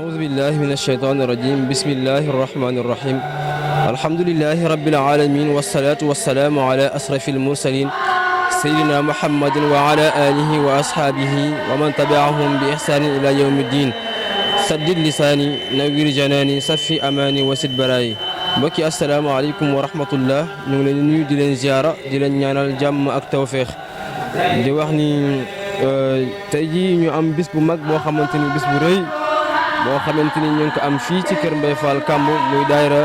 أعوذ بالله من الشيطان الرجيم بسم الله الرحمن الرحيم الحمد لله رب العالمين والصلاة والسلام على أشرف المرسلين سيدنا محمد وعلى آله وأصحابه ومن تبعهم بإحسان إلى يوم الدين سدد لساني نوير جناني صفي أماني وسد براي mbokki asalaamaaleykum wa rahmatullah ñu ngi leen di nuyu di leen ziara di leen ñaanal jàmm ak tawféex di wax ni tey jii ñu am bis bu mag boo xamante ni bis bu rëy boo xamante ni ñu ngi ko am fii ci kër Mbaye Fall Kamb muy daayira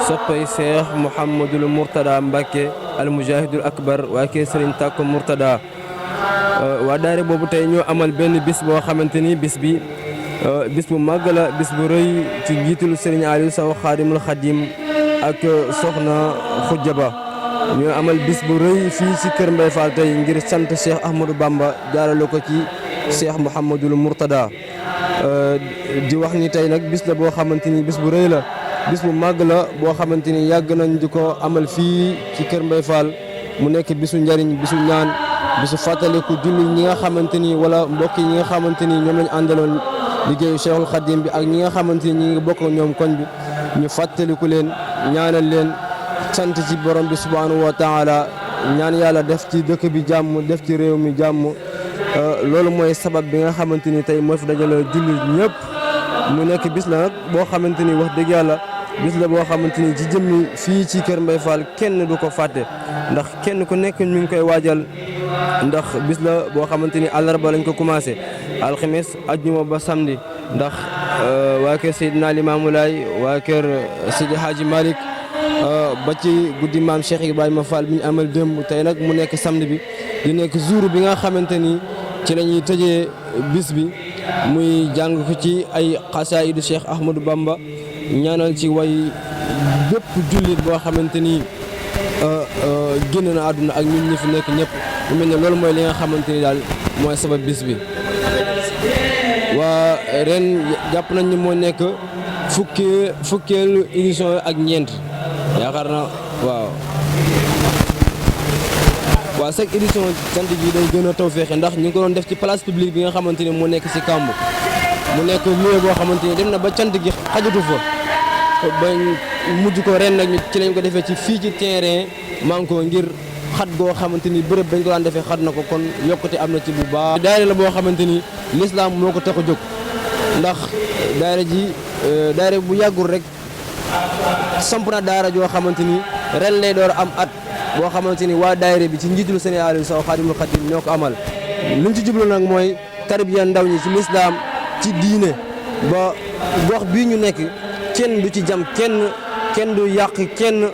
soppay Cheikh Mouhamadul Mourtada Mbacke al mujahidul akbar waa kee Serigne Tako Mourtada waa daayira boobu tey ñoo amal benn bis boo xamante ni bis bi bis bu mag la bis bu rëy ci jiitul Serigne Aliou Sow Xaadimul Xadim ak soxna Khoudia Ba ñoo amal bis bu rëy fii ci kër Mbaye Fall tey ngir sant Cheikh Ahmadou Bamba jaarale ko ci Cheikh Mouhamadul Mourtada di wax ni tey nag bis la boo xamante ni bis bu rëy la bis bu màgg la boo xamante ni yàgg nañ di ko amal fii ci kër Mbaye Fall mu nekk bisu njariñ bisu ñaan bisu fàttaliku julli ñi nga xamante ni wala mbokk yi ñi nga xamante ni ñoom lañ àndaloon liggéeyu Cheikhul Khadim bi ak ñi nga xamante ni ñi ngi bokk ñoom koñ bi ñu fàttaliku leen ñaanal leen sant ci borom bi subhanahu wa taala ñaan yàlla def ci dëkk bi jàmm def ci réew mi jàmm loolu mooy sabab bi nga xamante ni tey moo fi dajale julli ñëpp mu nekk bis la nag boo xamante ni wax dëgg yàlla bis la boo xamante ni ci jëmmi fii ci kër Mbaye Fall kenn du ko fàtte ndax kenn ku nekk ñu ngi koy waajal ndax bis la boo xamante ni àllarba lañ ko commencé alxames ajjuma ba samedi ndax waa kër Seydina Limaamu Laay waa kër Seydi Hadji Malick ba ci guddi maam Cheikh Ibrahima Fall bi ñu amal démb tey nag mu nekk samedi bi di nekk jour bi nga xamante ni ci la ñuy tëjee bis bi muy jàng ko ci ay xasaayidu Cheikh Ahmadou Bamba ñaanal ci way bépp jullit boo xamante ni génn na àdduna ak ñun ñi fi nekk ñëpp mu mel ne loolu mooy li nga xamante ni daal mooy sabab bis bi. waa ren jàpp nañ ni moo nekk fukkeelu édition ak ñeent yaakaar na waaw chaque édition sant gi day gën a taw feexe ndax ñu ngi ko doon def ci place publique bi nga xamante ni moo nekk ci Kamb mu nekk lieu boo xamante ni dem na ba cant gi xajatu fa ba mujj ko ren nag ci lañ ko defee ci fii ci terrain manko ngir xat goo xamante ni bërëb bañ ko daan defee xat na ko kon yokkute am na ci bu baax. daayira la boo xamante ni l'islam moo ko tax a jóg ndax daayira bu yàggul rek samp na daara joo xamante ni ren lay door am at boo xamante ni waa daayira bi ci njiitul Serigne Aliou Sow Xaadimul Xadim ñoo ko amal luñ ci jublu nag mooy tarbiya ndaw ñi ci l'islam ci diine ba gox bii ñu nekk kenn du ci jam kenn du yàq kenn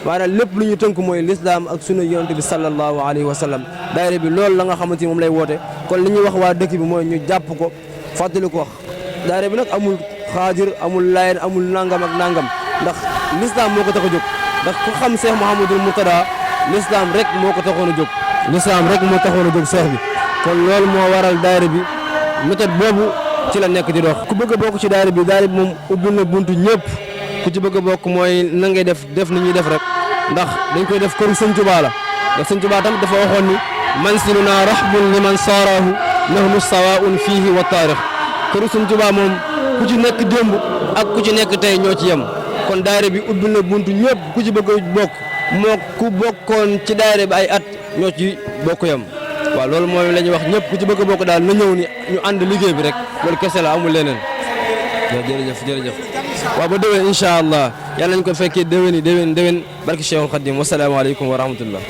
maanaam lépp lu ñu tënk mooy l'islam ak sunna yonent bi sallallahu alayhi wa sallam daayira bi loolu la nga xamante ni moom lay woote kon li ñuy wax waa dëkk bi mooy ñu jàpp ko fàttali ko wax daayira bi nag amul xaadir amul layen amul nangam ak nangam ndax l'islam moo ko tax a jóg ndax ku xam Cheikh Mouhamadul Mourtada l'islam rek moo ko taxoon a jóg l'islam rek moo taxoon a jóg Cheikh bi kon loolu moo waral daayira bi méthode boobu ci la nekk di dox ku bëgg a bokk ci daayira bi moom ubbil na buntu ñëpp ku ci bëgg a bokk mooy na ngay def ni ñuy def rek ndax dañ koy def këru Sëñ Tuubaa la ndax Sëñ Tuubaa tamit dafa waxoon ni mansiluna rahbun liman saarahu nahnu sawaun fihi wa taarix këru Sëñ Tuubaa moom ku ci nekk démb ak ku ci nekk tey ñoo ci yem kon daayira bi ubbil na buntu ñëpp ku ci bëgg a bokk moo ku bokkoon ci daayira bi ay at ñoo ci bokk yem waaw loolu mooy la ñuy wax ñëpp ku ci bëgg a bokk daal na ñëw ni ñu ànd liggéey bi rek loolu kese la amul leneen jërëjëf waaw ba déwén incha allah yàlla nañ ko fekkee déwén barki Cheikhul Khadim wasalaamaaleykum wa rahmatullah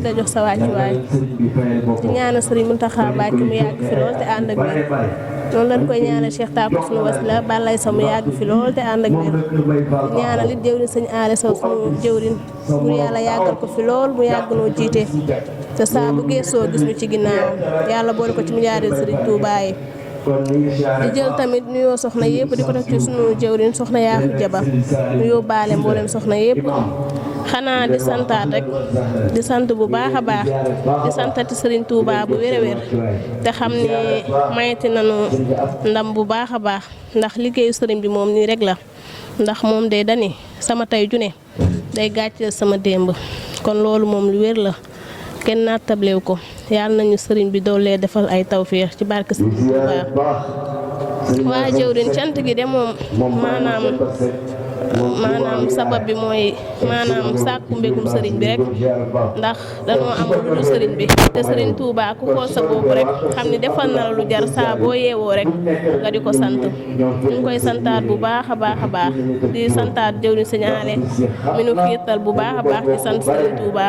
la jox sa wàccuwaay di ñaanal Serigne Mountakha Mbacké mu yàgg fi lool te ànd ak wér noonu lañ koy ñaanal Cheikh Tako sunu wasila Balaye Sow mu yàgg fi lool te ànd ak wér di ñaanal it jëwriñ sëñ Aale Sow sunu jëwriñ pour yàlla yàggal ko fi lool mu yàgg noo jiite te saa bu geesoo gis ñu ci ginnaawam yàlla boole ko ci milliardaire Serigne Touba yi di jël tamit nuyoo soxna yëpp di ko def ci sunu jëwriñ soxna Yaaku Jaba nu yóbbaale mboolem soxna yëpp xanaa di santaat rek di sant bu baax a baax di santati Serigne Touba bu wér a wér te xam ni mayati nañu ndam bu baax a baax ndax liggéeyu sëriñ bi moom nii rek la ndax moom day dani sama tey june day gàcceel sama démb kon loolu moom lu wér la kenn naattablew ko yàlla nañu sëriñ bi doolee defal ay tawféex ci barke Serigne Touba waa jëwriñ cant gi de moom maanaam sabab bi mooy maanaam sàkku mbégum sëriñ bi rek ndax dañoo am lu dul sëriñ bi te sëriñ Touba ku xool sa bopp rek xam ni defal na la lu jar saa boo yeewoo rek nga di ko sant ñu ngi koy santaat bu baax a baax a baax di santaat jëwriñ signalé mi nu xiirtal bu baax a baax di sant sëriñ Touba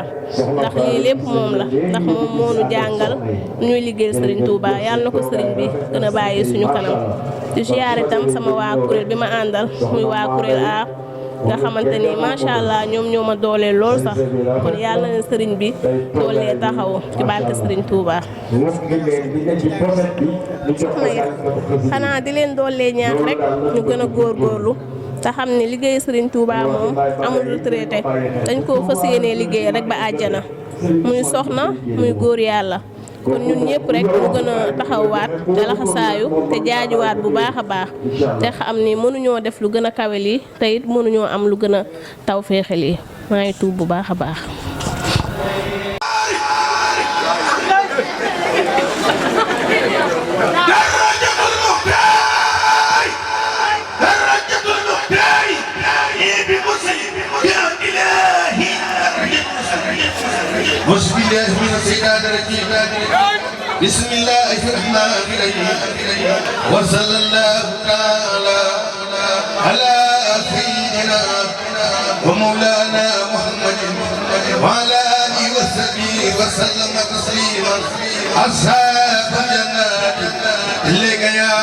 ndax lii lépp moom la ndax moom moo nu jàngal ñuy liggéeyal sëriñ Touba yàlla na ko sëriñ bi gën a bàyyi suñu kanam di ziyaare itam sama waa kuréel bi ma àndal muy waa kuréel A nga xamante ni macha allah ñoom ñoo ma dooleel lool sax kon yàlla na sëriñ bi doolee taxaw ci barke sëriñ Touba. soxna ya xanaa di leen doolee ñaax rek ñu gën a góorgóorlu te xam ne liggéey sëriñ Touba moom amul retraité dañ koo fas yéenee liggéey rek ba àjjana muy soxna muy góor yàlla. kon ñun ñëpp rek ñu gën a taxawaat te laxasaayu te jaajuwaat bu baax a baax te xam ni mënuñoo def lu gën a kawe lii te it mënuñoo am lu gën a taw féexe lii maa ngi tuub bu baax a baax. بسم الله الرحمن الرحيم وصلى الله تعالى على سيدنا ومولانا محمد وعلى آله وصحبه وسلم تسليما أصحاب الجنات اللي يا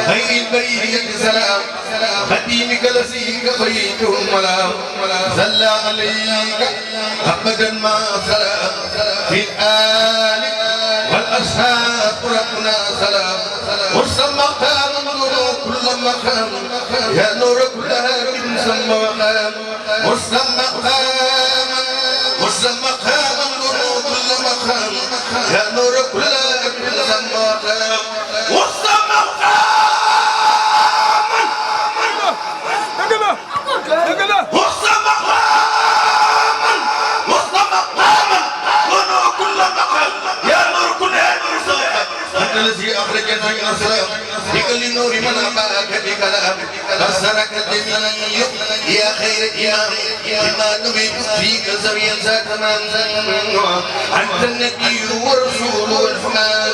خير البرية سلام خديمك لسيك خيتهم ملام صلى عليك أبدا ما سلام في الآل والأصحاب ربنا سلام وسمى مقام كل مقام يا نور كل هاكم سمى مقام وسمى مقام نور كل مقام يا نور كل هاكم سمى مقام وسمى الذي أخرجنا من الصلاة بكل نور من أباك بكلام بصرك الجميع يا خير إمام بما نبيت فيك زويا ذات من أنت النبي والرسول والحمام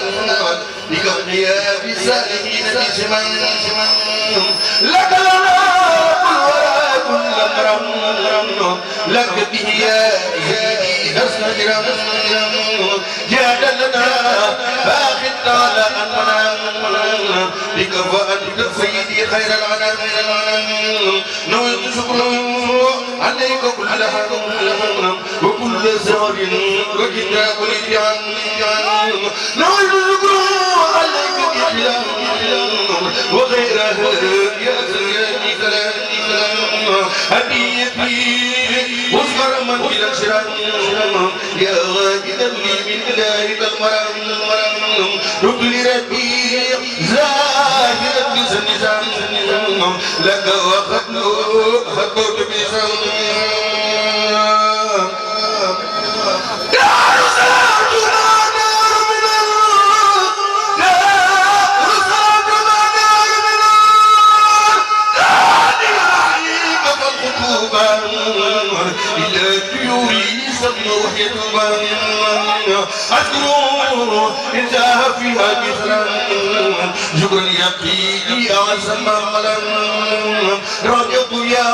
لكون يا بسالمين بسمان لك كل مرم لك به يا سيدي حسن جرم جاد لنا باخد على أننا بك فأنت سيدي خير العنام نويت شكر عليك كل حرم وكل زهر وكتاب الإتيان نويت شكر عليك إحلام وغيرها يا سيدي كلام هديتي واصبر من إلى الشرام يا غادئا لي من إلهك المرام رب لربي زاهدا بسنسان لك وخطوت بسام إلى طيوري سموا حيطبا أذكر إنتهى فيها بسرا شكرا يقيني أعزم عملا رجعت يا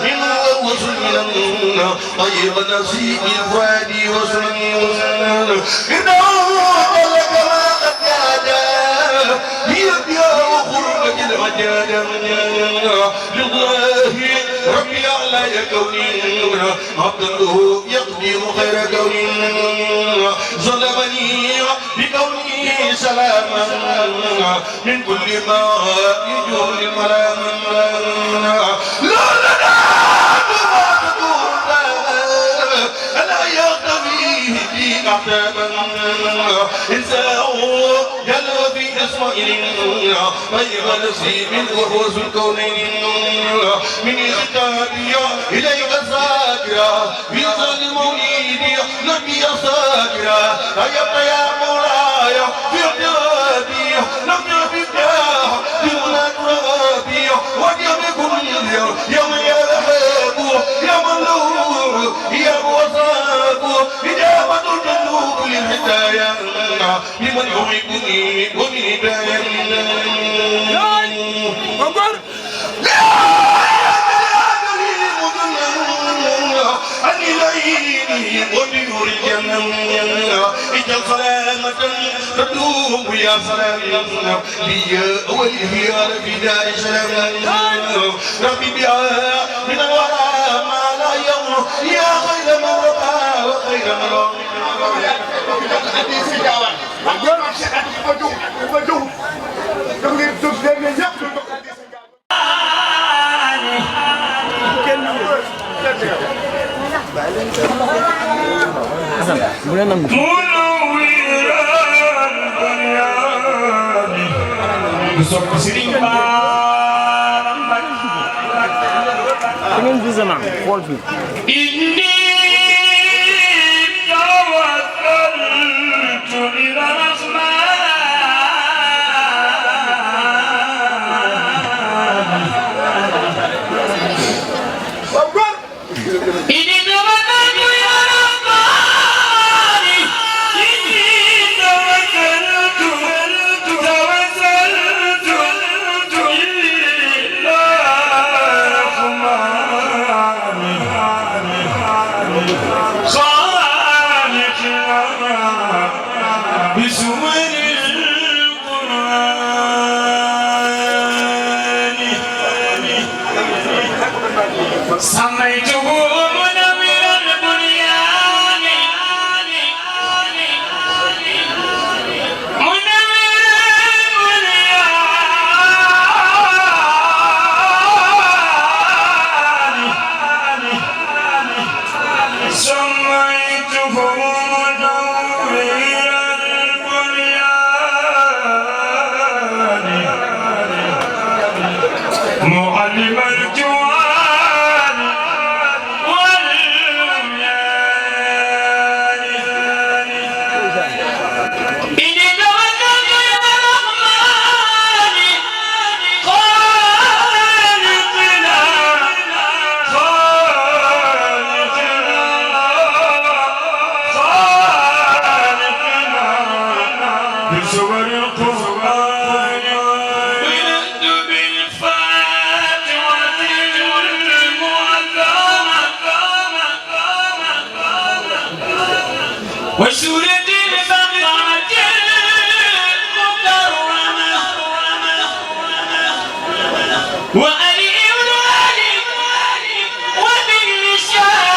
من وصل من طيب نفسي الفؤاد وصل إنه لك ما قد كاد بيديا وخرج العجاد لله ربي على كوني عبده يقدم خير كوني ظلمني بكوني سلاما من كل ما يجوه الملام لا لنا بما تدور ألا يغتفيه فيك أحتاما إنساه يلوى في إسماعيل طيب نفسي من وحوز الكونين من خطابي إليك الذاكرة في ظل المولد نبي الذاكرة أيبقى يا مولاي في اعترابي لم يبقى دون ترابي وجب كل يوم يذهب يوم اللور يوم وصاب إجابة الجنوب للهدايا لمن يحبني ومن هدايا عن إليه وبنور الجنة اجعل سلامة تدوم يا سلام لي والخيار في دار سلام ربي بها من الورى ما لا يوم يا خير من رقى وخير من رقى سميته منور البنيان معلم الجوان والرميان إني توكلت على الرحمن خالقنا بصور القرآن ولدت بالفاتحة المعظمة وسورة البقرة المكرمة وآل إبراهيم وبالنساء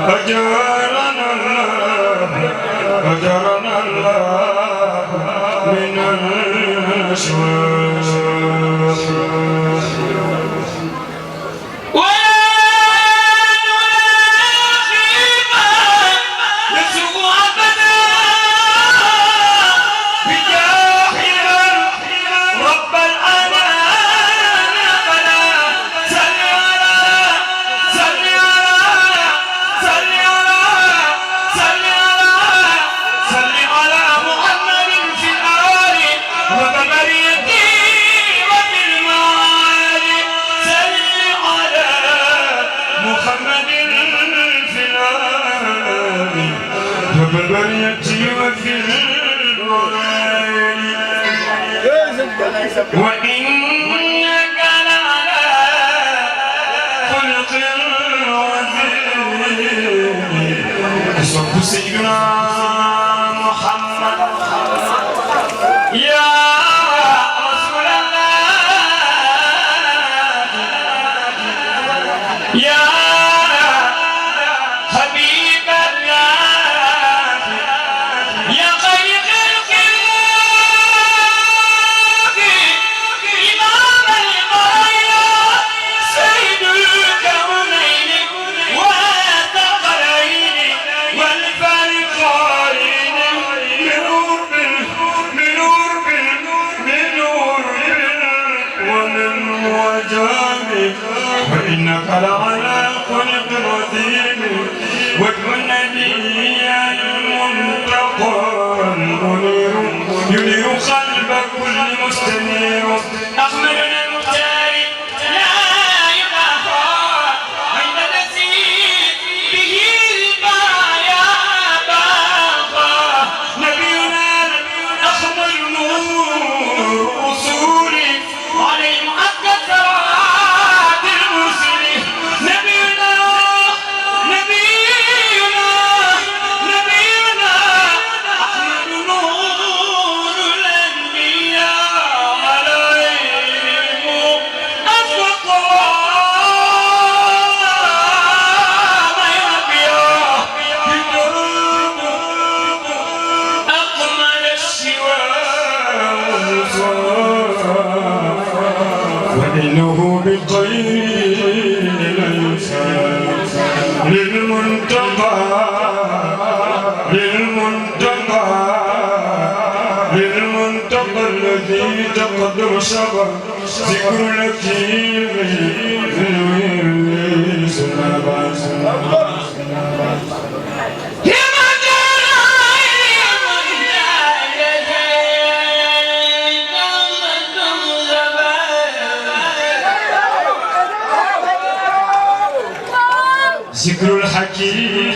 أجارنا الله أجارنا الله من الأشواق وإنك لعلى خلق عظيم صف سيدنا محمد يا رسول الله يا حبيب الله يا خير خلق إمام البرايا سيد الكونين والثقلين والفريقين من نور ومن وجاب وإنك لعلى خلق عظيم وجه النبي المنتقى ينير قلب كل مستنير أحمدنا المختار لا يخافى عند نسير به البرايا باقى نبينا أحمد نور رسول عليه حق الثواب المرسل نبينا أحمد نور الأنبياء عليهم أشفق ما يبيا بالدروب أقمل الشواء وإنه بالطير ليسان للمنتقى الذي تقدم شبه ذكر لك من سنبا ذكر الحكيم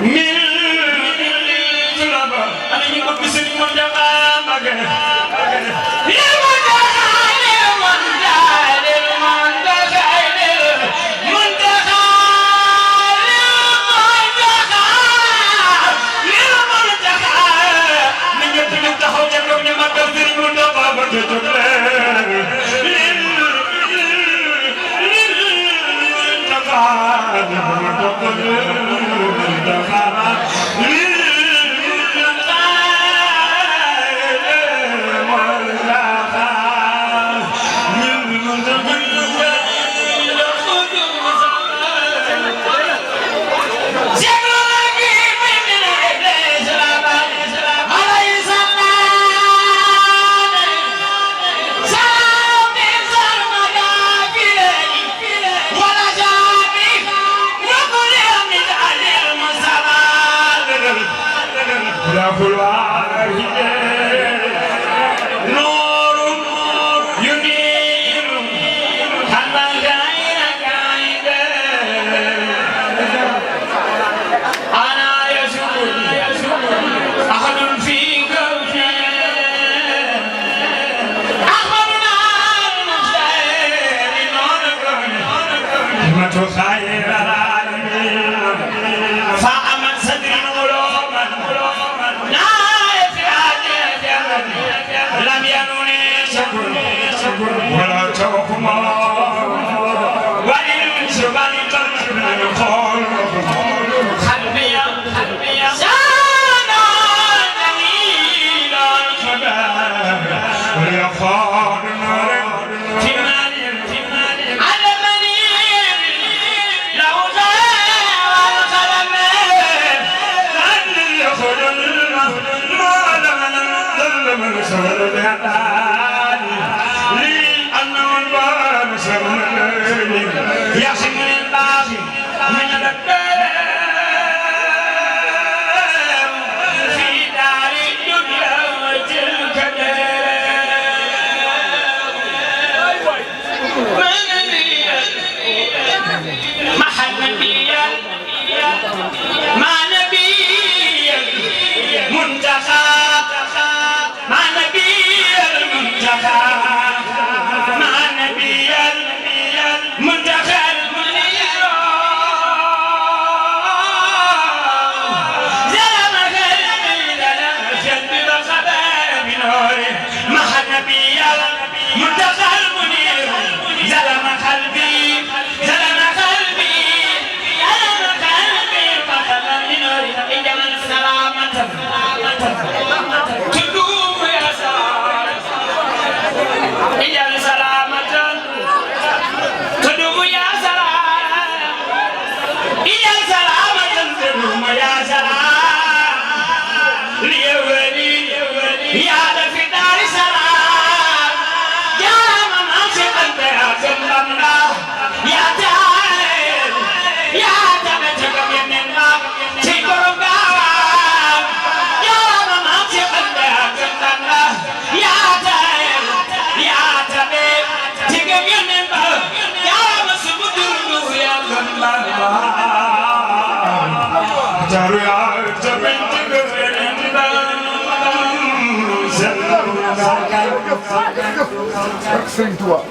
من طلبة أنا يبقى بسني من جماعة مجنة يا منتخب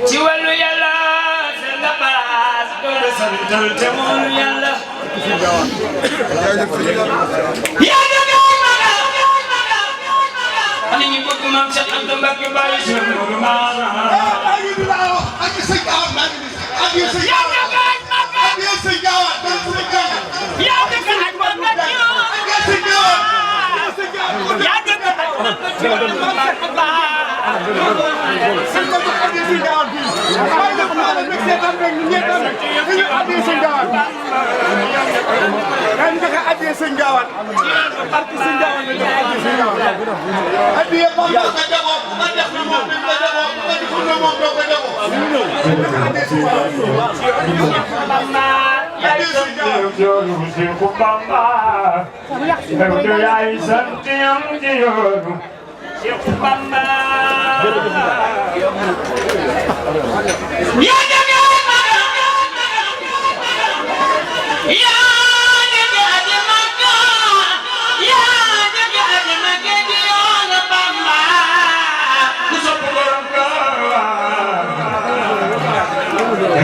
ci wàllu yàlla seen nga balaas doole santal te moom yàlla yaa jóge maga ani ñu bëgg maam Cheikh Anta Mbacké Baye Cheikh Modou Maana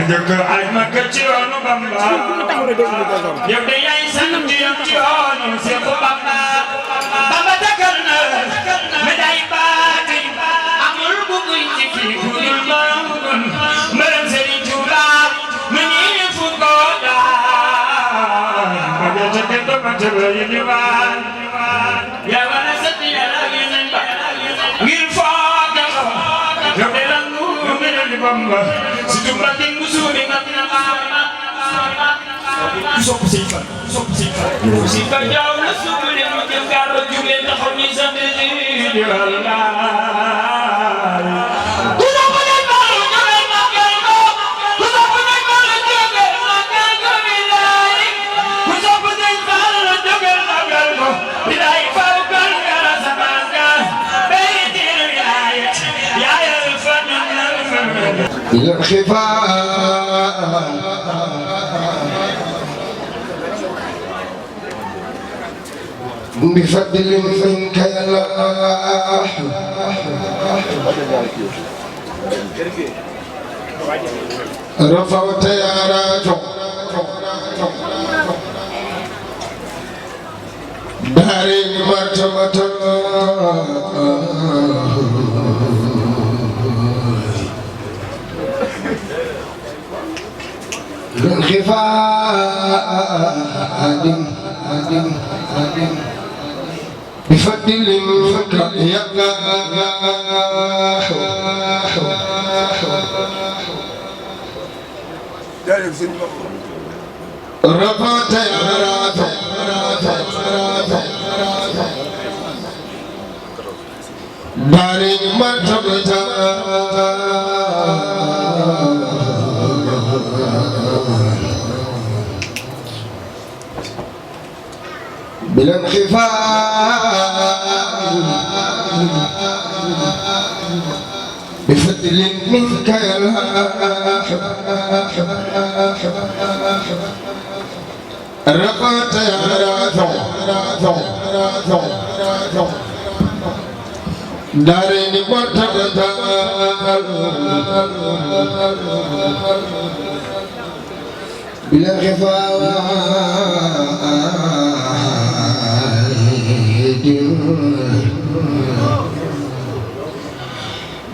Jëkkër ay mag ci yoonu Bamba yow de yaay sant yow ci yoonu Seex Bamba Bamba takkal na médaille baati amul bu kuy ci kii ku dul moom mbërëm Serigne Touba ma ñi fu ko يا ونستي يا غير فاقا يبدلنو من البamba ستبدل مسوري sopp sëñ Fall sopp sëñ Fall sëñ Fall jaaw la subule mu jëm gaar jugee taxaw ni sa mbiri di wallaay ku sopp nañ ma lu jógee màggal ko ku sopp nañ ma lu jógee màggal ko bilaay ku sopp sëñ Fall lu jógee màggal ko bilaay faw kan gara sa màggal bay tiir yaay yaayal fa ñun ila xifaa بفضل منك يا الله رفعت يا راجع دارين مرتبة انخفاض بفضل منك يا الله رفعت يا رافع دارين مرتبة بلا انخفاض بفضل منك يا الله رفعت يا رافع دارين مرتبة بلا انخفاض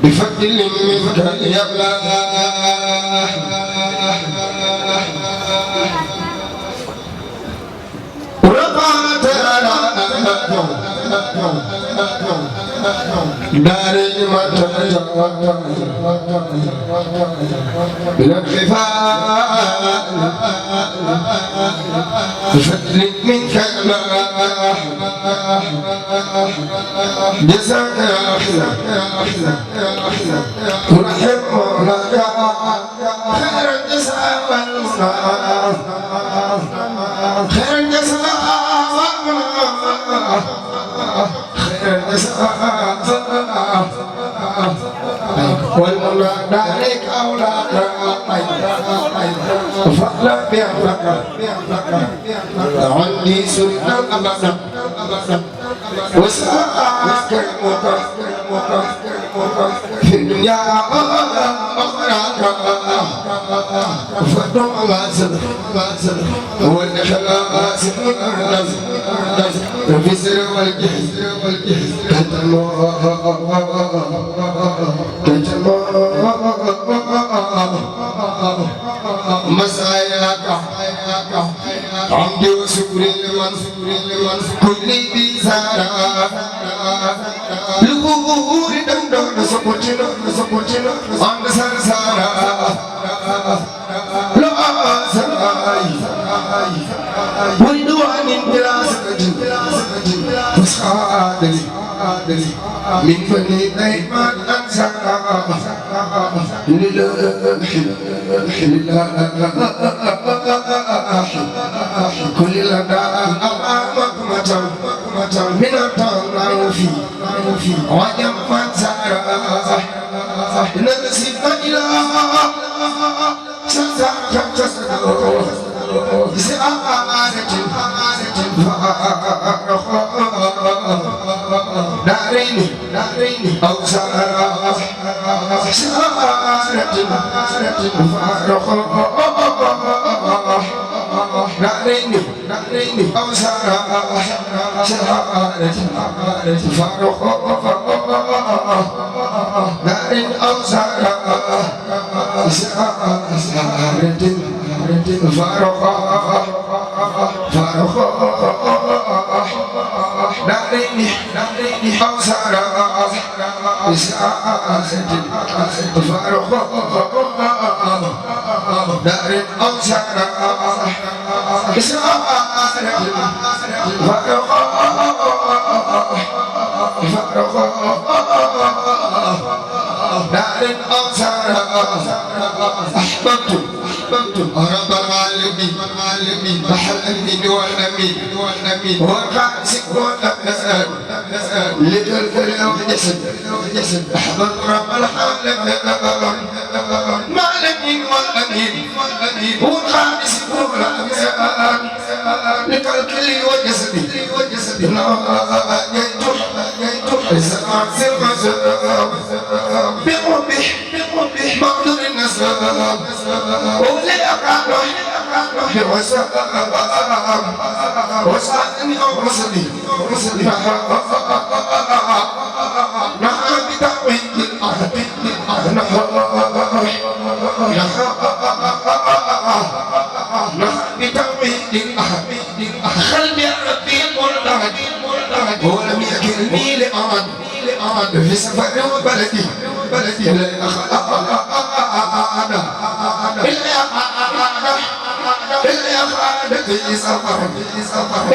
بفضل منك يا الله رفعت داري مرتبة بلا انخفاض بفضل منك يا الله جزاك ورحم مولاك خير الجزاء والمنى خير الجزاء والمنى خير الجزاء والمنى دارك أولاك فألا بيعفك عندي سنة أبدا وساك المكر في الدنيا أخراك فدم غاسل والإخلاص في السر والجهد مساياك عمدي وسكري لمن كل بيزارا لغور دندون سكوتنا عند سرسارا لا سراي ويدوان بلا سكتي مسخادري من بني دايما أنسانا لله كل لنا أمامك متى من التعرف وجم فانسارا نرسل إلى سزاك تسدو سعادة دارين أو سارة سعادة فارق دارين أو سارة سعادة فارق دارين أو سارة سعادة فارق دارني أوسار فاروق دار أوسار دار أوسار أحببت رب العالمين بحر الأمين والأمين والخاسق والأمين للفل والجسد أحبب رب العالمين مالك والأمين والخاسق والأمين للكل والجسد ناجيت زمان بقربه مقدور النسب ولا أقعد وسألني أو رسلي نحن بتأويل الأرض نحن بتأويل الأرض خلبي ربي مرتهد ولم يكلني لأرض في سفر بلدي لا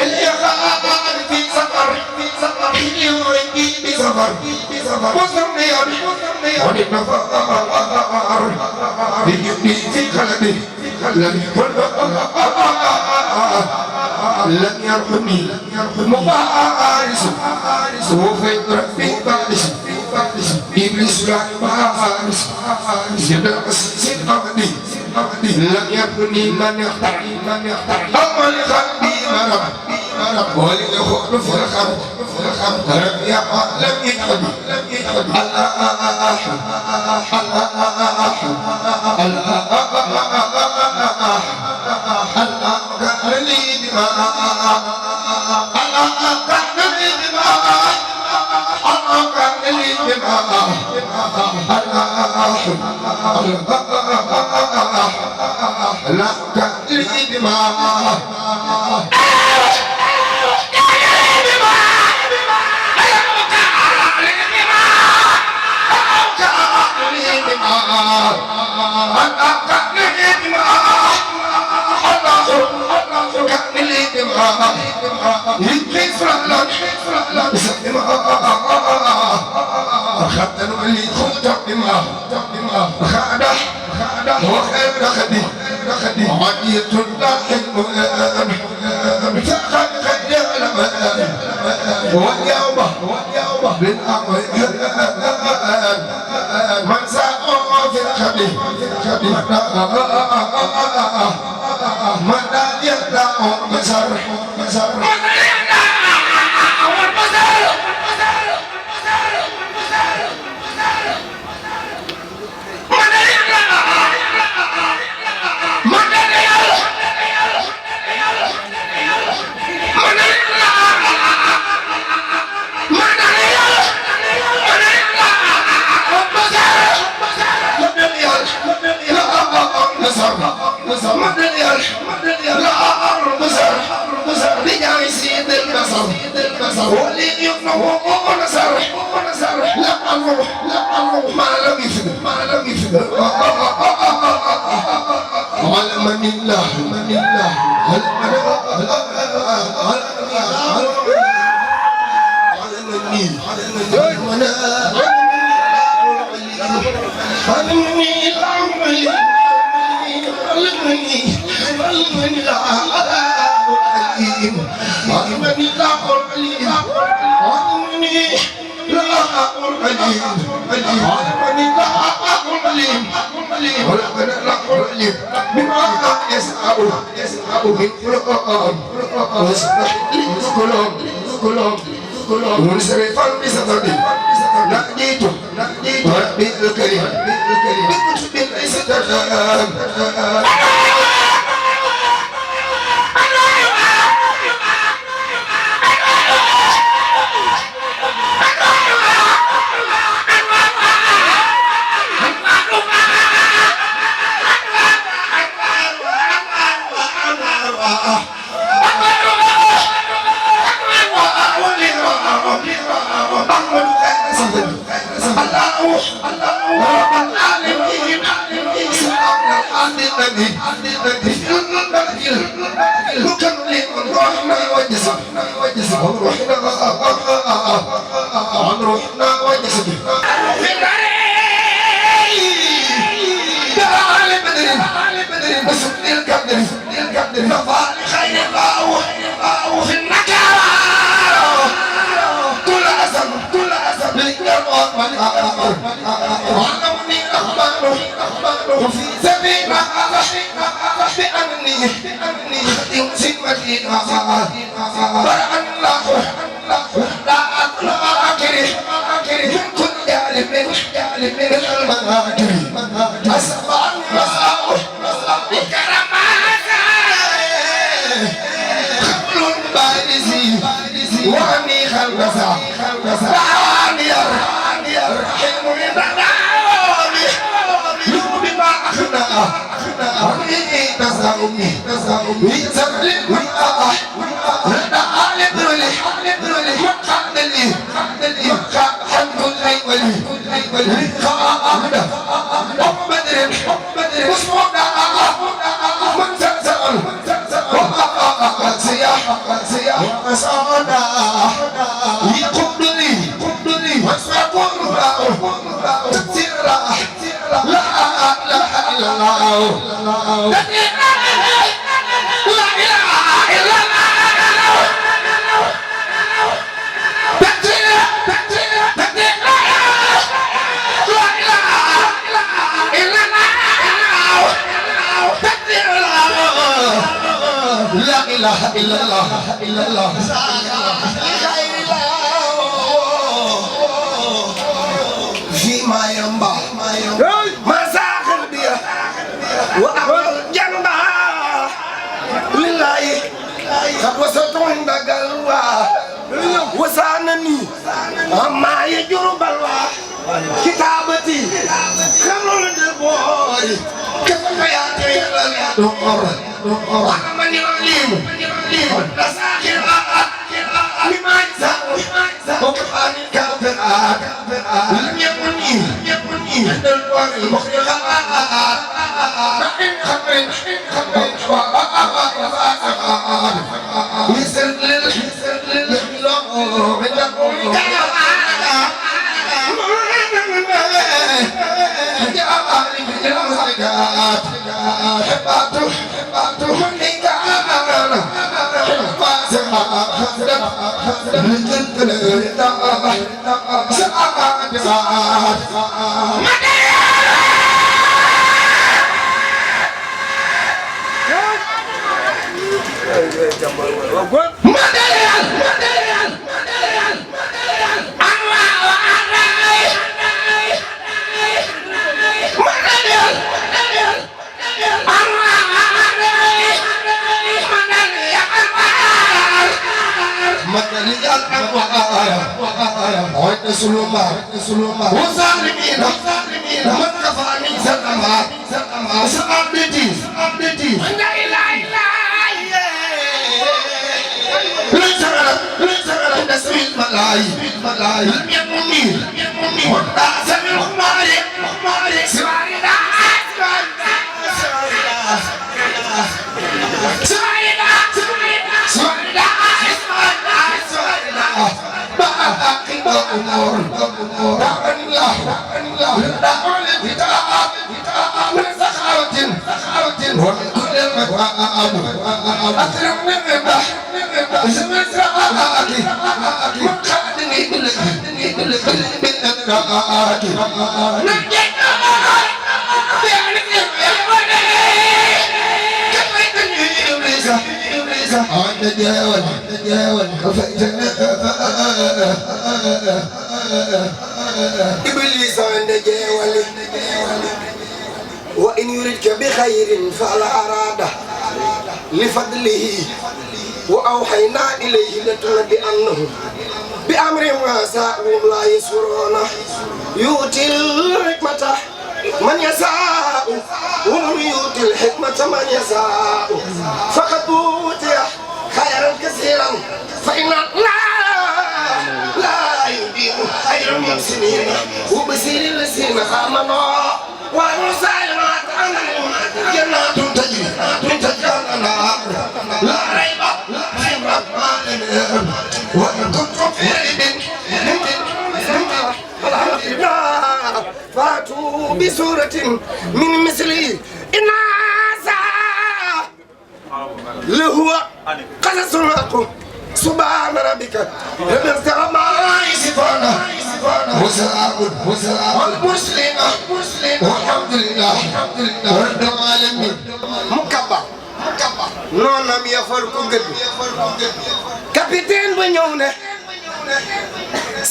إلا في سفر وصلني ونفر بيدي في خلدي لن يرحمني مبارس وفي ربي بارس إبليس لا يبارس جدل قصيص أبدي لن يرحمني من يختار أول قلبي مرض وليخوض في الخمر لم يتعب خدنا اللي خوتك بما خاده وخير خدي عدية الداخل فخد خير الأمان واليوم بالأمر من ساقوا في الخدي من لا يطلع مسار ولي يقنعه ونصر لا أمر ما لم يفد علمني الله منصرفا بصددي ناديت ربي الكريم بكتب ليس تغام Allah الباطل مكمل روحنا وجسدنا روحنا وجسدنا تعال بدر بسم القدر نفعل خير الله في النكار كل أسم للجرم وعلمني الرحمن وفي سبيل بأمني يمسك مدينة برأ الله لا أكره من كل جالب من المناكر أسمع الله بكرمات خبل بارزي وعني خلبسا وعني الرحيم يدعوني يوم ما أخنا وعني تساؤمي يسلم رد على برولي مقابلي حمد الأيولي خاء بدر مصمونا من سأل سياح وأسعنا يقبلني وأسعكم تكسيرا لا إله إلا الله لا إله إلا الله لا إله إلا الله فيما ينبع مساخر بيه وأعمل جنبها لله قد وصلت عند قلوة وسانني أما يجر بلوى كتابتي خلوا الدبوي كيف حياتي يا دكتور أنا من يعلم لساخر لما يزال وقفان الكافرات لم يكن عند الوالد المخلقات نحن خبر يسر للحلو من يقول يا عالم الحركات حباته منك أنا سلوما وظالمين من كفاني سلما سأبدي لا إله إلا ليس نسوي الملاي لم يكن ولا سمع مالك سوارنا أمور دعوة الله دعوة الفتاة من سخاوة ومن كل المكواب أكرم من الربح زمن سرعاتي من خادني كل بالأدراك نجيت بأنك كفيتني إبليسا تجاوز إبليس عند جاول وإن يردك بخير فعلى أراده لفضله وأوحينا إليه لتنبئنهم بأمر ما ساءهم لا يسرون يؤتي الحكمة من يساء ومن يؤتي الحكمة من يساء فقد أوتي خيرا كثيرا فإن لا يضيع خير المحسنين وبشر الذين آمنوا وعملوا الصالحات أنهم جنات تجري من سورة من مثله إن هذا لهو قصص الحق سبحان ربك رب العزة عما يصفون وسلام والمرسلين والحمد لله رب العالمين مكبر noonam ya far ko gëdd capitaine ba ñëw ne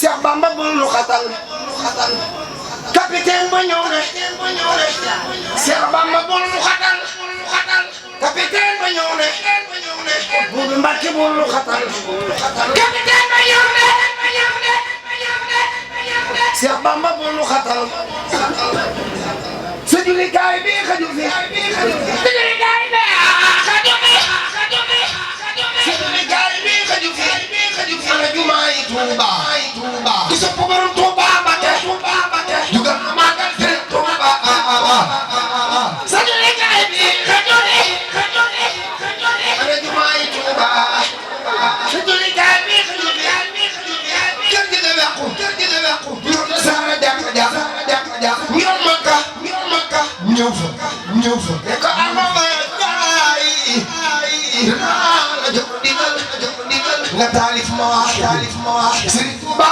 Cheikh Bamba bul nu xatal capitaine ba ñëw ne Cheikh Bamba bul nu xatal capitaine ba ñëw ne Buubu Mbàkke bul nu xatal capitaine ba ñëw ne Cheikh Bamba bul nu xatal sa jullikaay bi xajul fi ana jumaay Tuuba ki sopp borom Tuuba Mbakke jugal na magal Sëriñ Tuuba sa jullikaay bi ana jumaay Tuuba sa jullikaay bi kër gi nga wàqu ñëw na saara jàkka ñëw Makka ñëw fa ne ko ama gaay dinaa la jox ndigal nga taalif ma wax Sëriñ Tuuba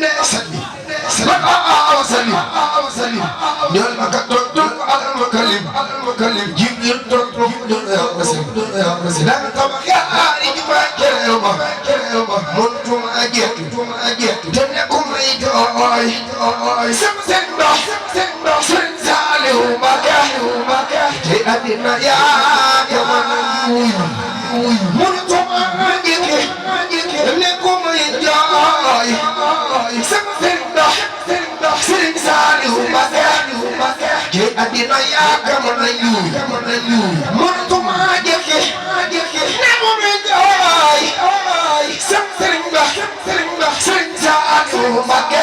ne salli ñool ma ka toog alal ma kalim Jibril toog ya rasul danga tabax yaari juma kereel ma mëntuma jeetu te nekkuma yi jooy sama seen ndox Sëriñ Saaliw Mbàkke te àddina yaa ka mën mëntuma jeetu nekkuma yi jooy sama seen ndox Sëriñ Saaliw Mbàkke te àddina yaa ka mën mëntuma jeetu nekkuma yi jooy sama seen ndox Sëriñ Saaliw Mbàkke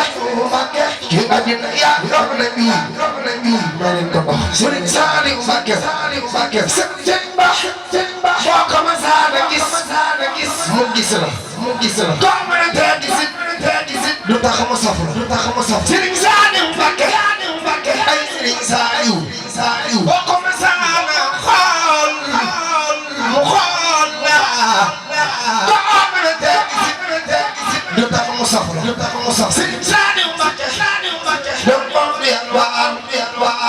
te àddina yaa ka mën ma leen ko wax Sëriñ Saaliw Mbàkke sëriñ ba boo ko masaana gis mu gis la koo mën a tee gisit du tax mu saf Sëriñ Saaliw Mbàkke ay Sëriñ Saaliw boo ko masaana xool mu xool la koo mën a tee gisit du tax mu saf Sëriñ Saaliw Mbàkke doom moom du yalwaan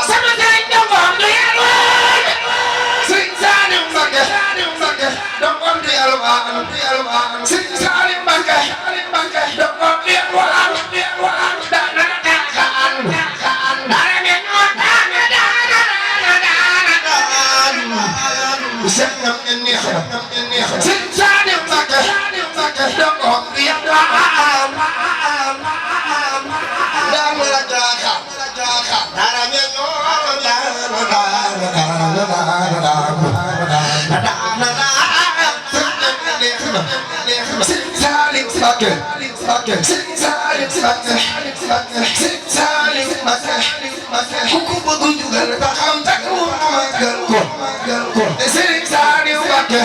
sama sëriñ doom moom du yalwaan Sëriñ Saaliw Mbàkke doom moom du yalwaan Sëriñ Saaliw Mbàkke doom moom du yalwaan daana daakaan daana ngeen moo daana sengam ngeen neex Sëriñ Saaliw Mbàkke doom moom du yalwaan daana la jaaxal dara ngeen moo Sëriñ Saaliw Mbàkke ku ko bëgg jugal ba xam tak mu magal ko Sëriñ Saaliw Mbàkke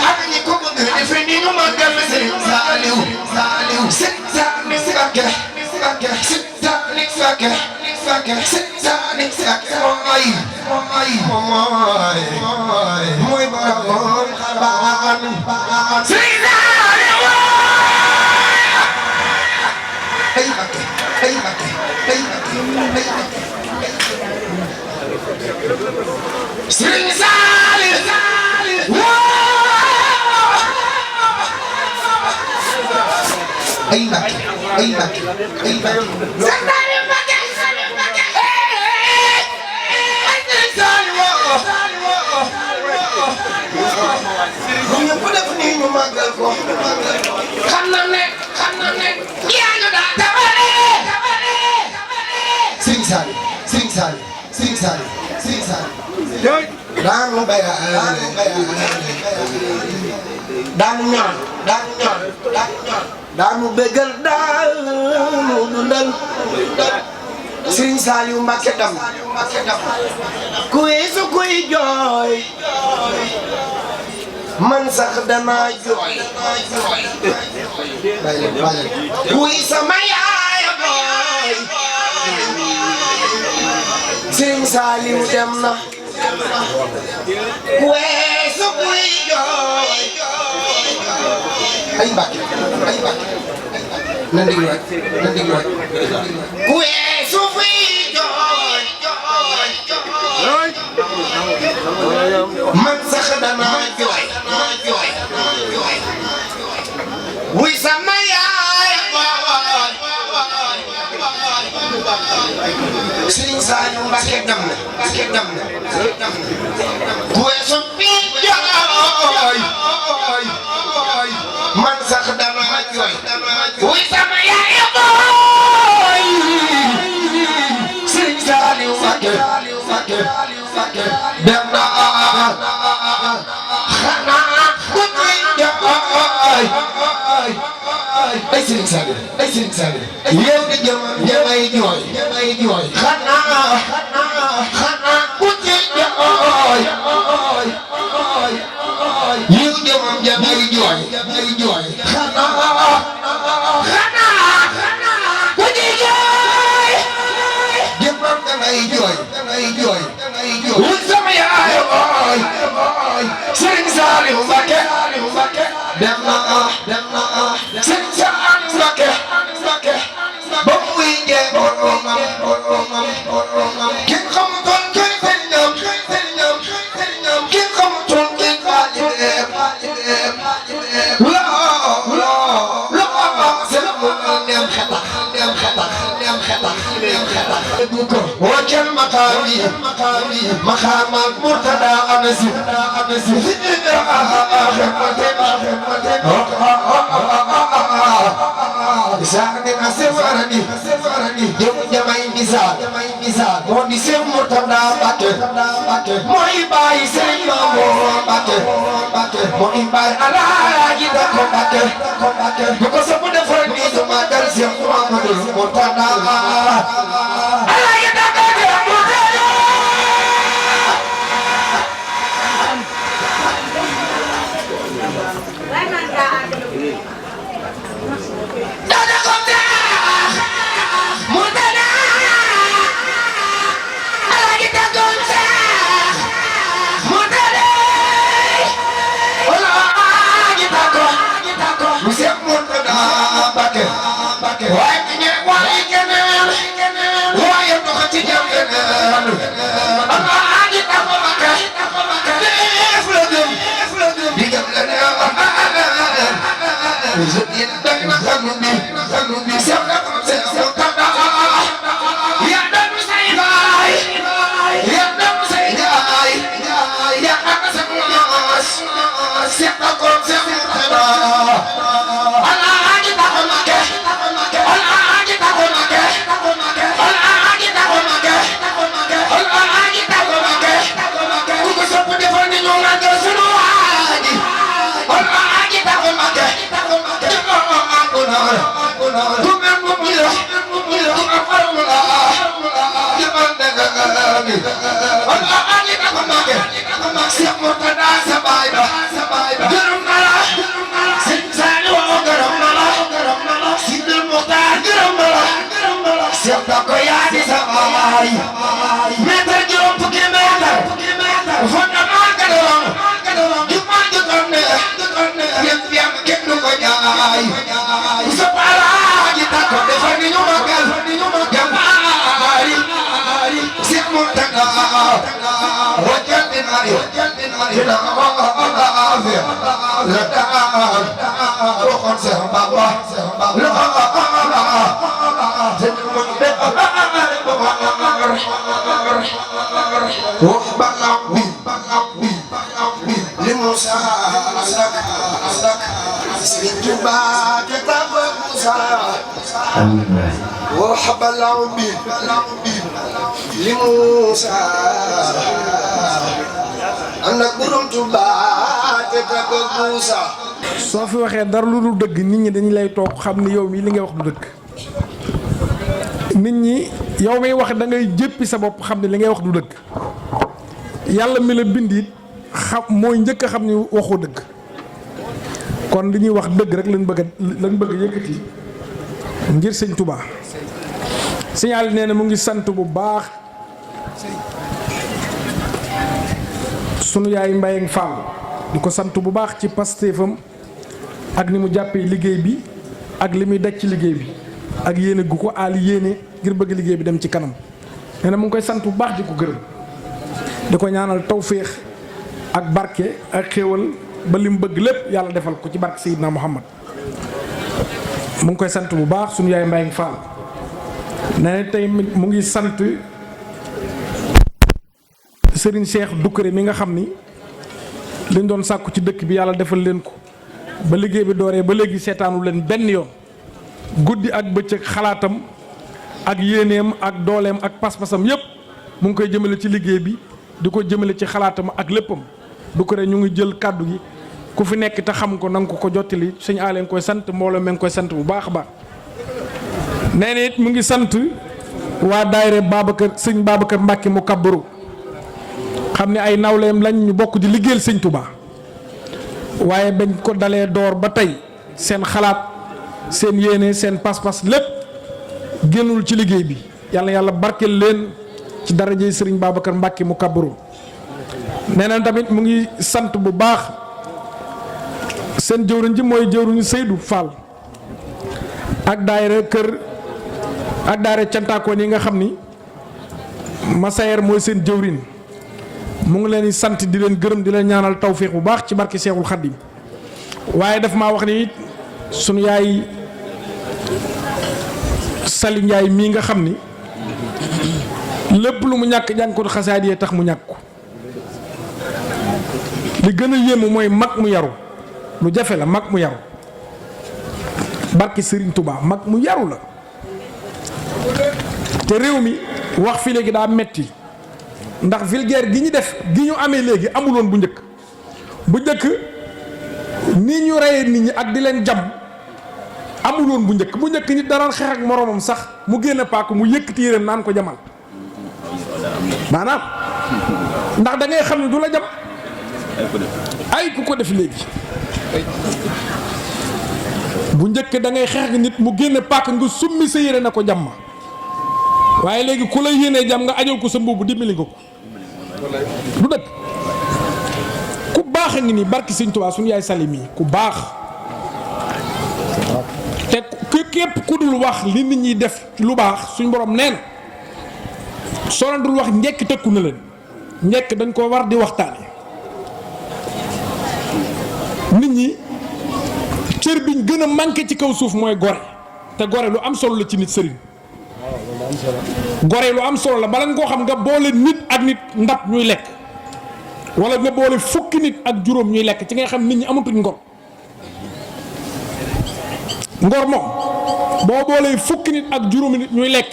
am ñi ko bëgg def ni ñu magal Sëriñ Saaliw mooy borom xarbaan Sëriñ Saaliw ay Mbàkke Sëriñ Saaliw ay Mbàkke bu ñëpp def nii ñu màggal ko xam na ne yaa ñu daa tabale Sëriñ Saaliw daanu bayaale daanu ñaan daanu bégal daanu dundal Sëriñ Saaliw Mbàkke dam ku weesu kuy jooy man sax danaa jooy kuy sama yaay Sëriñ Saaliw dem na weesu kuy jooy ay Mbàkke na ndig rek weesu kuy jooy man sax danaa jooy wuy sama yaay Sëriñ Saaliw Mbàkke dem na weesu kuy jooy man sax danaa jooy wuy sama yaay Sëriñ Saaliw Mbàkke dem na xanaa ku kuy jooy ay Sëriñ Saaliw yow di jamay jooy xanaa ku ci jooy yow jamay jooy xanaa ku ci jooy jëmam damay jooy wut sama yaay Sëriñ Saaliw Mbàkke dem na Sëriñ Saaliw Mbàkke ba muy jee boromam kenn xamutoon kenn sëriñam kenn xamutoon kenn taalibeem neem xetax waccal maqaamaat Murtada anasi Isaani asewarani jëm jamay misaal moo di Seex Murtada Mbàkke mooy baay Sëriñ Mamoor Mbàkke mooy baay Alaaji Dako Mbàkke bu ko sopp defal ni su magal Seex Muhammadu Murtada Alaaji Dako Murtada soo fi waxee dara lu dul dëgg nit ñi dañu lay toog xam ni yow mii li ngay wax du dëgg nit ñi yow may wax da ngay jéppi sa bopp xam ne li ngay wax du dëgg yàlla mi la bind it xam mooy njëkk a xam ni waxoo dëgg kon li ñuy wax dëgg rek lañ bëgg yëkkati ngir sëñ Touba signal nee na mu ngi sant bu baax sunu yaay Mbayang Fall di ko sant bu baax ci pastéefam ak ni mu jàppee liggéey bi ak li muy daj ci liggéey bi ak yéene gu ko aali yéene ngir bëgg liggéey bi dem ci kanam nee na mu ngi koy sant bu baax di ko gërëm di ko ñaanal tawféex ak barke ak xéewal ba li mu bëgg lépp yàlla defal ko ci barke Seydina Muhammad mu ngi koy sant bu baax sunu yaay Mbayang Fall nee na tey mu ngi sant Serigne Cheikh Doucouré mi nga xam ni liñ doon sàkku ci dëkk bi yàlla defal leen ko ba liggéey bi dooree ba léegi seetaanu leen benn yoon guddi ak bëccëg xalaatam ak yéeneem ak dooleem ak pas-pasam yépp mu ngi koy jëmale ci liggéey bi di ko jëmale ci xalaatam ak léppam Doucouré ñu ngi jël kàddu gi ku fi nekk te xam ko nanga ko jottali sëñ Aale ngi koy sant mbooloo mi ngi koy sant bu baax a baax nee na it mu ngi sant waa daayira sëñ Babacar Mbàkke mu kabbaru xam ne ay nawleem lañ ñu bokk di liggéeyal sëñ Touba waaye bañ ko dalee door ba tey seen xalaat seen yéene seen pas-pas lépp génnul ci liggéey bi yàlla barkeel leen ci darajey sëriñ Babacar Mbàkke mu kabbaru nee na tamit mu ngi sant bu baax seen jëwriñ ji mooy jëwriñu Seydou Fall ak daayira cantaakoon yi nga xam ni Masayer mooy seen jëwriñ mu ngi leen di sant di leen gërëm di leen ñaanal tawféex bu baax ci barke Seexul Xaddim waaye daf maa wax ni sunu yaay Sali Njaay mii nga xam ni lépp lu mu ñàkk jàngkatu xasaayid yee tax mu ñàkk ko li gën a yéemu mooy mag mu yaru lu jafe la mag mu yaru barke Serigne Touba mag mu yaru la te réew mi wax fi léegi daa metti ndax vulgaire gi ñu def gi ñu amee léegi amuloon bu njëkk ni ñu reyee nit ñi ak di leen jam amuloon bu njëkk nit daraan xeex ak moroomam sax mu génn paak mu yëkkati yéreem naan ko jamal maanaam ndax da ngay xam ne du la jam ay ku ko def léegi bu njëkk da ngay xeex ak nit mu génn paak nga summi sa yére na ko jam ma waaye léegi ku la yéenee jam nga ajal ko sa mbubb dimbali nga ko du dëkk ku baax a ngi nii barki Sëñ Tuubaa suñu yaay Salim yi ku baax te képp ku dul wax li nit ñi def lu baax suñ borom nee na soo leen dul wax njekk tëkku na leen njekk dañ ko war di waxtaane nit ñi cër biñ gën a manqué ci kaw suuf mooy gore te gore lu am solo la ci nit sëriñ gore lu am solo la bala nga koo xam nga boole nit ak nit ndab ñuy lekk wala nga boole fukki nit ak juróom ñuy lekk ci ngay xam nit ñi amatuñ ngor moom boo boolee fukki nit ak juróomi nit ñuy lekk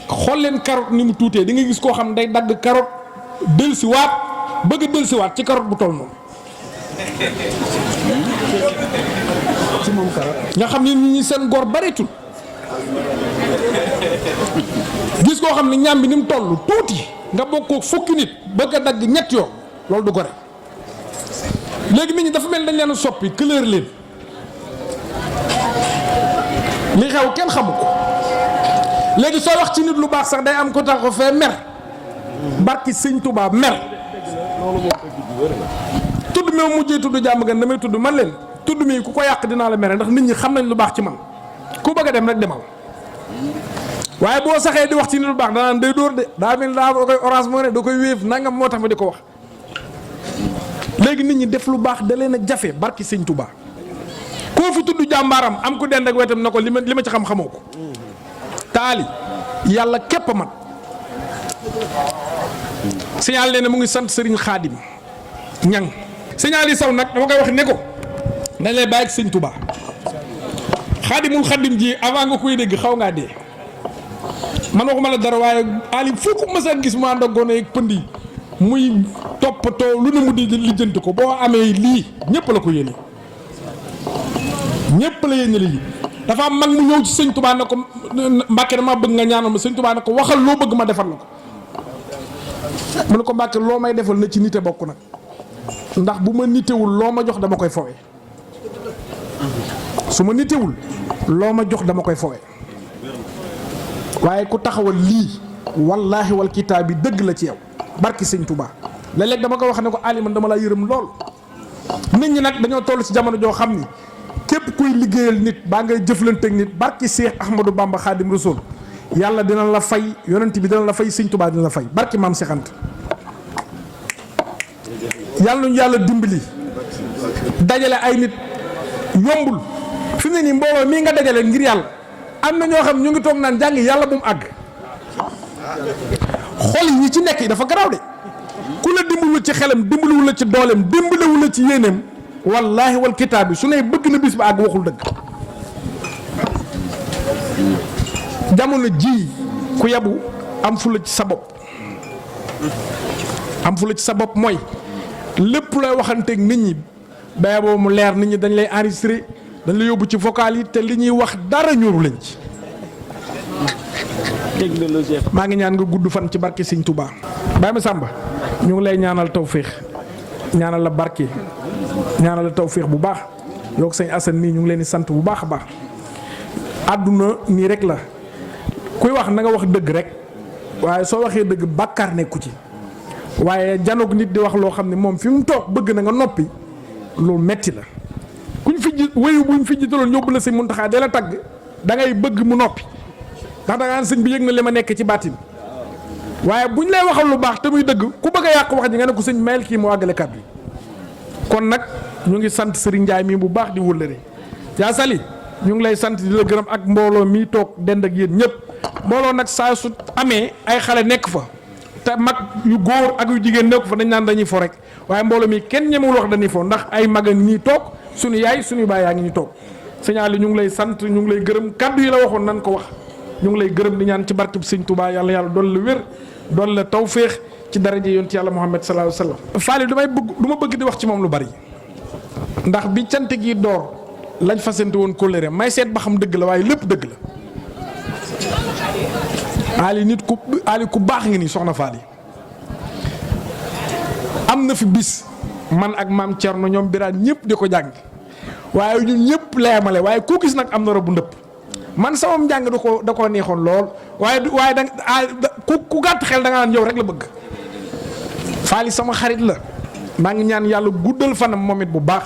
xool leen carotte ni mu tuutee di nga gis koo xam day dagg carotte dellusiwaat bëgg a dellusiwaat ci carotte bu toll noonu nga xam ni nit ñi seen ngor bareetul gis koo xam ne ñam bi ni mu toll tuuti nga bokkoo fukki nit bëgg a dagg ñett yoon loolu du gore léegi nit ñi dafa mel dañ leen a soppi couleur leen li xew kenn xamu ko léegi soo wax ci nit lu baax sax day am ko tax ko fee mer barki Sëñ Tuubaa mer tudd mi ma mujjee tudd jàmm gan damay tudd man leen tudd mi ku ko yàq dinaa la mere ndax nit ñi xam nañ lu baax ci man ku bëgg a dem rek demal waaye boo saxee di wax ci nit lu baax danaan day dóor de daa mel daa koy orange moo ne da koy wéef nangam moo tax ma di ko wax léegi nit ñi def lu baax da leen a jafe barki Sëñ Tuubaa koo fi tudd jàmbaaram am ku dend ak wetam na ko li ma ci xam xamoo ko taali yàlla képp a mat signal leen ne mu ngi sant Serigne Khadim ñang signal yi saw nag dama koy wax ne ko dañ lay bàyyi ak Sëñ Tuubaa Xaadimul Xaadim ji avant nga koy dégg xaw ngaa dee man waxuma la dara waaye Ali foo ko mës a gis mu ànd ak gone ak pënd yi muy toppatoo lu ne mu di lijjanti ko boo amee lii ñëpp la ko yéene ñëpp la yéene lii dafa am mag mu ñëw ci Sëñ Tuubaa ne ko Mbàkke dama bëgg nga ñaanal ma Sëñ Tuubaa ne ko waxal loo bëgg ma defal la ko mu ne ko Mbàkke loo may defal na ci nite bokk nag ndax bu ma nitewul loo ma jox dama koy fowe su ma nitewul loo ma jox dama koy fowe waaye ku taxawal lii wallaahi wal kitaab bi dëgg la ci yow barki Sëñ Tuubaa léeg-léeg dama ko wax ne ko Ali man dama laa yërëm lool nit ñi nag dañoo toll ci jamono joo xam ni képp kuy liggéeyal nit baa ngay jëflanteeg nit barki Cheikh Ahmadou Bamba Khadim Rasoul yàlla dina la fay yonent bi dina la fay Sëñ Tuubaa dina la fay barki maam Cheikh Anta yàlla nañu yàlla dimbali dajale ay nit yombul fi mu ne nii mbooloo mii nga dajale ngir yàlla am na ñoo xam ñu ngi toog naan jàng yàlla bu mu àgg xol yi ñi ci nekk yi dafa garaaw de ku la dimbaliwul ci xelam dimbaliwul la ci dooleem dimbaliwul la ci yéeneem wallaahi wal kitaab bi su ne bëgg na bis ba àgg waxul dëgg jamono ji ku yabu am fu la ci sa bopp am fu la ci sa bopp mooy lépp lay waxanteeg nit ñi ba boobu mu leer nit ñi dañ lay enregistré dañ lay yóbbu ci vocal yi te li ñuy wax dara ñoru lañ ci. technologie. maa ngi ñaan nga gudd fan ci barke Sëñ Touba. Baye Massamba ñu ngi lay ñaanal tawféex ñaanal la barke ñaanal la tawféex bu baax yow ak sëñ Assane nii ñu ngi leen di sant bu baax a baax àdduna nii rek la kuy wax na nga wax dëgg rek waaye soo waxee dëgg bàkkaar nekku ci waaye janoog nit di wax loo xam ne moom fi mu toog bëgg na nga noppi loolu metti la kuñ fi ji wéyu buñ fi jitaloon yóbbu la sëñ Muntaxa de la tagg da ngay bëgg mu noppi ndax da ngaan sëñ bi yëg na li ma nekk ci baatin waaye buñ lay waxal lu baax te muy dëgg ku bëgg a yàq wax ji nga ne ko sëñ mayel kii moo àggale kàddu yi kon nag ñu ngi sant Serigne Ndiaye mii bu baax di wëllëre yaa sali ñu ngi lay sant di la gërëm ak mbooloo mii toog dend ak yéen ñëpp mbooloo nag saa su amee ay xale nekk fa te mag yu góor ak yu jigéen nekk fa dañ naan dañuy fo rek waaye mbooloo mi kenn ñemewul wax dañuy fo ndax ay mag a ngi ñuy toog suñu yaay suñu baay yaa ngi ñu toog signal yi ñu ngi lay sant ñu ngi lay gërëm kaddu yi la waxoon nan ko wax ñu ngi lay gërëm di ñaan ci barkeb Sëñ Touba yàlla yàlla doon la wér doon la tawféex ci daraja yonent yàlla Muhammad sallallahu alayhi wa sallam. Faly du ma bëgg di wax ci moom lu bari ndax bi cant gi door lañ fasante woon kóllëre may seet ba xam dëgg la waaye lépp dëgg la Ali ku baax ngi nii soxna Faly am na fi bis man ak maam Thierno ñoom biraan ñëpp di ko jàng waaye ñun ñëpp la yemale waaye koo gis nag am na robu ndëpp man sama njàng da koo neexoon lool waaye da ku gàtt xel da nga naan yow rek la bëgg Faly sama xarit la maa ngi ñaan yàlla guddal fanam moom it bu baax